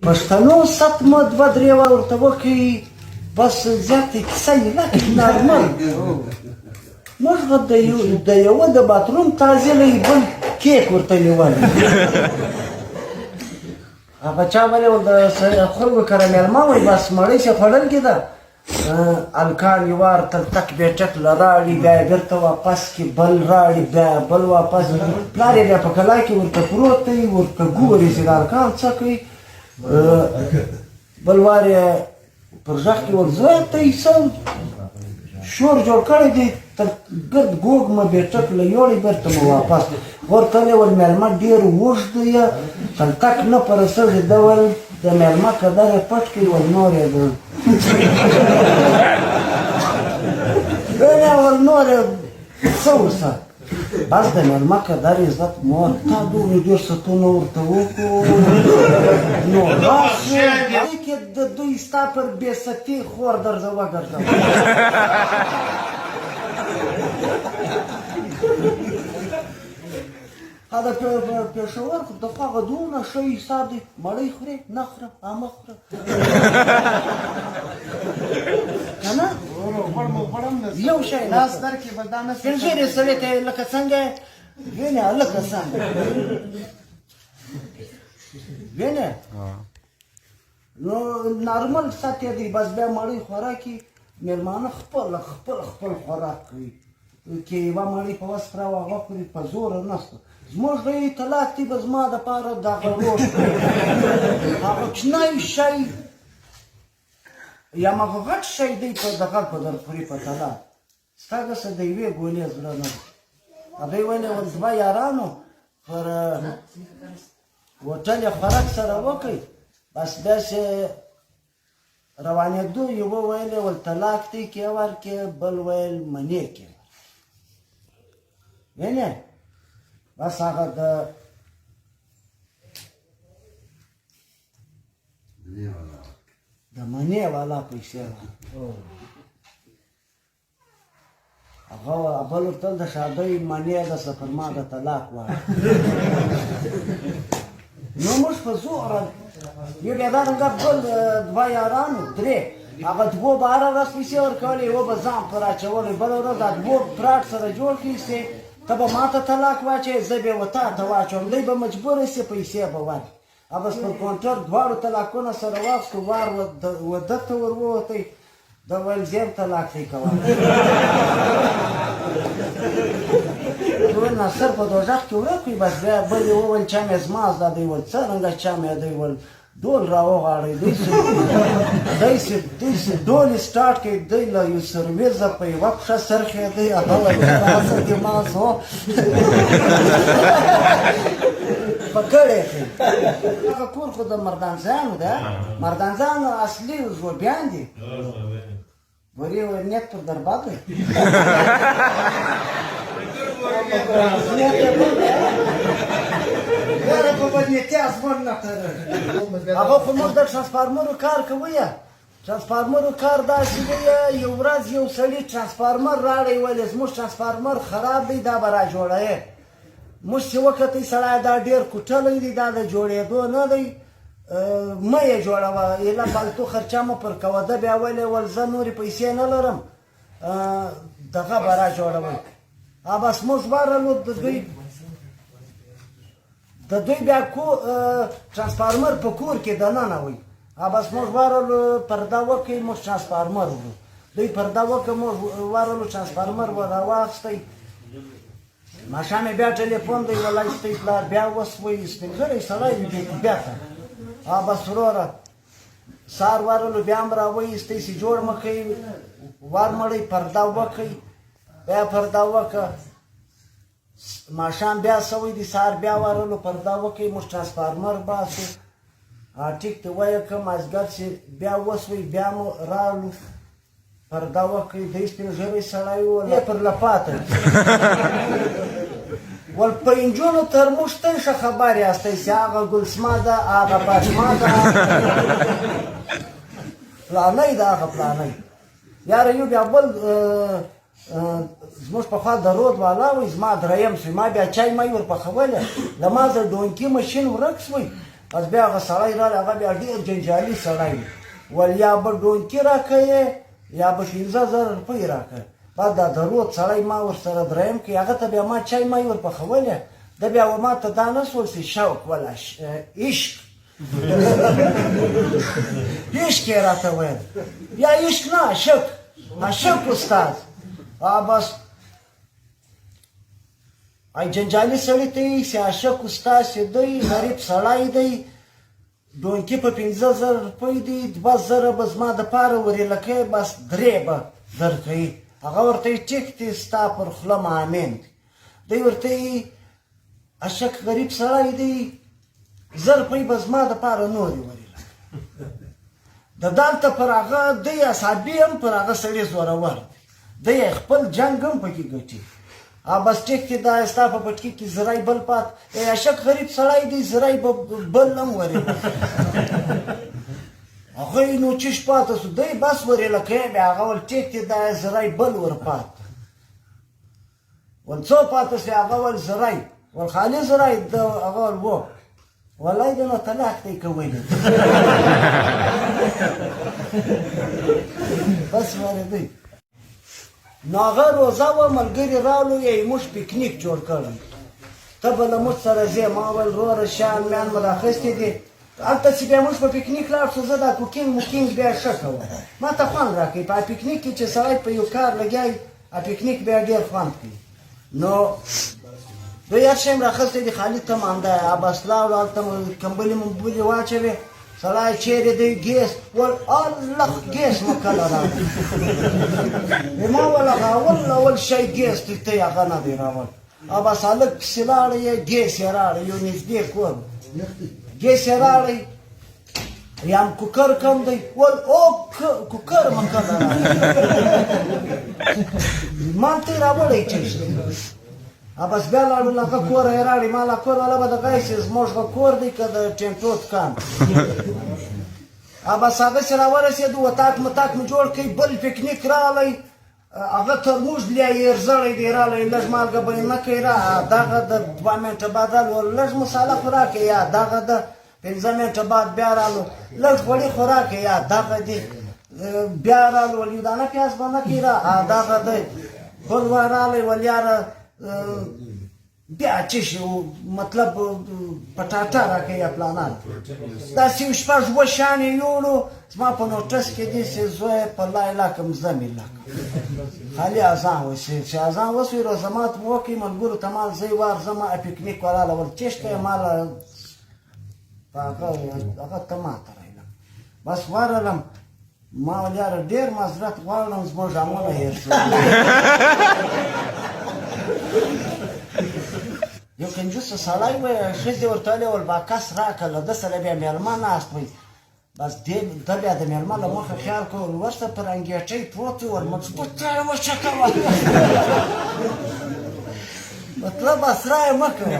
پښتنو ست مو دوه درې وار ورته وکړي، بس زیاتې کیسه یې نه کوي. نارمل موږ به د یوه د باتروم تازه له بل کیک ورته نیولی. هغه چا ولې ول د خلکو کره مېلمه وي، بس مړۍ چې خوړل کېده، الکان یې وار تر تک بیټک له راړي، بیا یې بېرته واپس کړي، بل راړي، بیا بل واپس. پلار یې بیا په کلا کې ورته پروت دی، ورته ګوري چې دا الکان څه کوي. بل وار یې پر غږ کې ور زوی ته یې څه شور جوړ کړی دی، تر ګرد ګوګ مه بیټک له یوړی، بېرته مو واپس ورته ویل. مېلمه ډېر اوږد دی، تلتک نه په رسېږي. ده ویل د مېلمه قدر یې پټ کړي، ول نور یې د ول نور یې څه ورسه. بس د مېلمه قدر عزت مور تا دومره ډېر ستونه ورته وکړو، نو راسې کې د دوی ستا پر بې ستي خور درځه وګرځه. د پېښور خو د خو هغه دومره ښه حساب دی، مړۍ خورې نه خوره امه خوره که نه یو شی لاس درکې بس دا نه سپین ږیري سړي ته لکه څنګه وینې، هلکه څنګه وینې، نو نارمل سطح دی. بس بیا مړۍ خوراکي مېلمانه خپل خپل خپل خوراک کوي، کې یوه مړۍ په وس خوري او هغه خوري، په زوره نشته. زموږ دی طلاق دی به زما دپاره دغه روش هغه کوچنی شی یا هغه غټ شی دی په دغه په در خوري په طلاق. ستا داسې د یوې ګولې زړه نه دی. هغوی ویلې ول دوه یارانو پر هوټل یې خوراک سره وکړي، بس داسې روانېدو، یوه ویلې ول طلاق دی کې ورکې، بل ویل منې کې وینې. بس هغه د منې والا پیسې هغه بل ورته د ښادۍ منې ده پر ما د طلاق وایه. نو موږ په زوره یو بیا دا رنګه بل دوه یارانو درې، هغه دوو به هره ورځ پیسې ورکولې، یوه به ځان پر اچولې، بله ورځ دا دوو پراټ سره جوړ کړي چې ته به ما ته طلاق واچوې، زه به یې و تا ته واچوم، دی به مجبوره شي پیسې به ورکړي. بس پر کونټر دواړو طلاقونه سره واخیستو، وار وده ته ور ووتی، ده ویل زه هم طلاق دی کوم. ویل ناصر په دوزخ کې ورک وي. بس بیا بل یې وویل چا مې زما زده دی، ویل څرنګه چا مې دی، ویل ډول راوغاړئ. دی چې ډول یې سټارټ کړي، دی له یو سرویزه په یوه پښه څرخېدی. هغه ویل تاسو دې ما زو په کړی دی. هغه کور خو د مردانزیانو ده، مردانزیانو اصلي ژوبیان دي. ورې ویل نیت پر درباد دی، نیت یې بد دی، یاره په بدنیتي اسمان نه تېرېږي. هغه خو موږ د ټرانسفارمرو کار کوو، یا ټرانسفارمرو کار داسې دی، یو ورځ یو سړي ټرانسفارمر راړی، ویل زموږ ټرانسفارمر خراب دی، دا به را جوړوې. موږ چې وکتی سړی دا ډېر کوټلی دی، دا د جوړېدو نه دی، مه یې جوړوه، ایله فالتو خرچه مو پر کوه. ده بیا ویلې ول زه نورې پیسې نه لرم، دغه به را جوړوئ. بس موږ ورغلو، د دوی بیا کو ترانسفارمر په کور کې دننه وي. بس موږ ورغلو، پرده وکړئ، موږ ترانسفارمر وړو. دوی پرده وکړه، موږ ورغلو، ترانسفارمر راواخیستی. ماښام یې بیا ټلیفون دی، ولی ستی پلار بیا وسوی، سپین ږیری سړی وي بې طبیعته. بس وروره سهار ورغلو، بیا هم راوایستی چې جوړ مه کوئ، ورمړئ، پرده وکړئ. بیا پرده وکړه، ماښام بیا سوی دی، سهار بیا ورغلو، پرده وکړئ، موږ ترانسفارمر باسو. ټیک ته ویې که مازدیګر چې بیا وسوی، بیا مو راغلو، پرده وکړئ. دی سپین ږیری سړی و، یې پر لپاته ول په انجونو تر موږ ته ښه خبر یاستئ چې هغه ګلسما ده، هغه فاطمه ده، پلانی ده، هغه پلانی. یاره یو بیا بل زموږ پخوا د رود والا وی، زما دریم سوی، ما بیا چای مای ور پخولې، له ما د ډونکي مشین ورک سوی. بس بیا هغه سړی راغی، هغه بیا ډېر جنجالي سړی ول، یا به ډونکي راکوې یا به 5000 روپۍ راکړه. بعد دا درود سړی ما ورسره دریم کړ، هغه ته بیا ما چای مای ور پخولې، ده بیا ما ته دا نه سول چې شوق ولا عشق عشق یې راته ویل، یا عشق نه عاشق، عاشق استاد. بس ای جنجالي سړي ته یې چې عاشق استاد چې دی غریب سړی دی، ډونکي په 5000 روپۍ دی، 2000 به زما دپاره ورې لکې، بس 3 به درکوي. هغه ورته یې ټیک دی ستا پر خوله مامین دی. دی ورته یې عاشق غریب سړی دی، 1000 روپۍ به زما دپاره نورې ورې لکې. د دلته پر هغه دی عصابي هم پر هغه سړي زورور دی، دی خپل جنګ هم پکې ګټي. بس ټیک دی دا ستا په پټکي کې زرای بل پات، عاشق غریب سړی دی، زرای به بل هم ورې. هغه یې نو چش پاته سو، دی بس ورې لکه بیا هغه ول ټیک دی دا زرای بل ور پات، ول څو پاته سوې؟ هغه ول زرای، ول خالي زرای، هغه ول و والله دی نو طلاق دی که ویلې. بس ورې دی. نو هغه روزه وه، ملګري رالو یې موږ پکنیک جوړ کړی، ته به له موږ سره ځې؟ ما ویل وروره شیان میان مو راخیستي دي. هلته چې بیا موږ په پکنیک لاړ شو، زه دا cooking موکینګ بیا ښه کوم، ما ته خوند راکوي. په پکنیک کې چې سړی په یو کار لګیا وي، پکنیک بیا ډېر خوند کوي. نو دوی هر شی هم راخیستی دي، خالي ته مانده یې. بس لاړو هلته مو کمبلې ممبلې واچوې، سړی چیرې دی ګیس؟ ول الله ګیس مو کله راوړ؟ ما ول هغه اول اول شی ګیس دی، ته یې هغه نه دی راوړ. بس هلک پسې لاړی یې، ګیس یې راړی، یو نږدې کور ګیس یې راړی، یا هم کوکر کم دی، ول او کوکر مو کله راوړ؟ ما ته یې راوړی چې بس بیا لاړو له هغه کوره یې راړی. ما له کور والا به دغه چې زموږ هغه کور دی که د ټینټو دکان. بس هغه چې راورسېدو، وطاق مطاق مو جوړ کړی، بل پکنیک راغلی، هغه ترموز بیا یې زړی دی راغلی، لږ مالګه به یې نه کوي را، دغه د 2 منټه بعد رالو، لږ مساله خو راکړې، یا دغه د 5 منټه بعد بیا رالو، لږ غوړي خو راکړې، یا دغه دی بیا رالو، ول یو دانه پیاز به نه کوي را، دغه دی بل وار راغلی، ول یاره بیا چې شي مطلب پټاټه راکوي یا پلانان داسې یو شپږ اووه شیان یې یوړو. زما په notes کې دي چې زوی په لا اله کم زه مې لکه خالي اذان وشي، چې اذان وسوي روزه مات مو وکړي، ملګرو ته مال زه وار ځم پکنیک وراله، ول چېرته یې مال هغه ته ما ته راغلم. بس ورغلم، ما ویل یاره ډېر معذرت غواړم، زموږ امونه هېر شول. یو کنجوس سړی وی، ښځې ورته ویلې ول باکس راکړه، له ده سره بیا مېلمه ناست وی. بس ده بیا د مېلمه له مخه خیال کول، ورته پر انګېټۍ پروت وی، ور مضبوطه یې وچکوه، مطلب اسرا یې مه کوه.